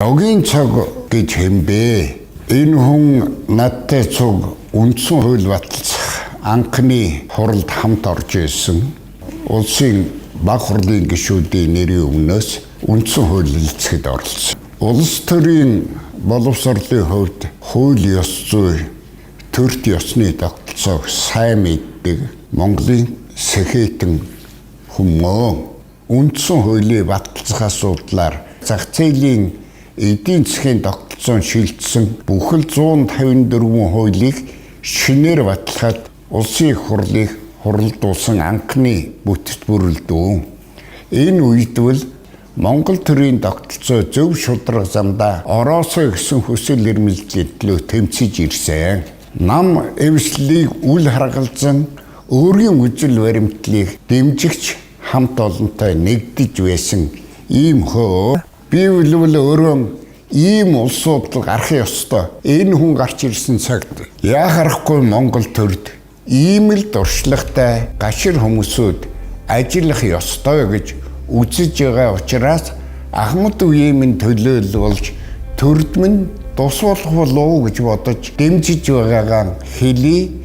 Огийн цог гэж хэн бэ? Энэ хүн надтай цуг үндсэн хууль баталцах анхны хуралд хамт орж ирсэн. Улсын баг хурлын гишүүдийн нэрийн өмнөөс үндсэн хууль хэлцэхэд оролцсон. Улс төрийн боловсролын хувьд хууль ёс зүй, төрт ёсны тогтолцоог сайн мэддэг Монголын сэхэтэн хүмүүн үндсэн хуулийг баталцах асуудлаар зах зээлийн эдийн засгийн тогтолцоонд шилжсэн бүхэл 154 хуулийг шинээр баталгаад улсын их хурлыг хуралдуулсан анхны бүтэц бүрэлдэхүүн. Энэ үед бол Монгол төрийн тогтолцоо зөв шударга замдаа ороосоо гэсэн хүсэл эрмэлзлийн төлөө тэмцэж ирсэн. Нам эвслийг үл харгалзан өөрийн үзэл баримтлалыг дэмжигч хамт олонтой нэгдэж байсан ийм хөө. Би бол өөрөө ийм улсууд гарах ёстой. Энэ хүн гарч ирсэн цагт яах аргагүй Монгол төрд ийм л дуршлагтай гашир хүмүүсүүд ажиллах ёстой гэж үзэж байгаа учраас Ахмад үеийн минь төлөөлөл болж төрд минь тус болох болов уу гэж бодож дэмжиж байгаагаа хэлий.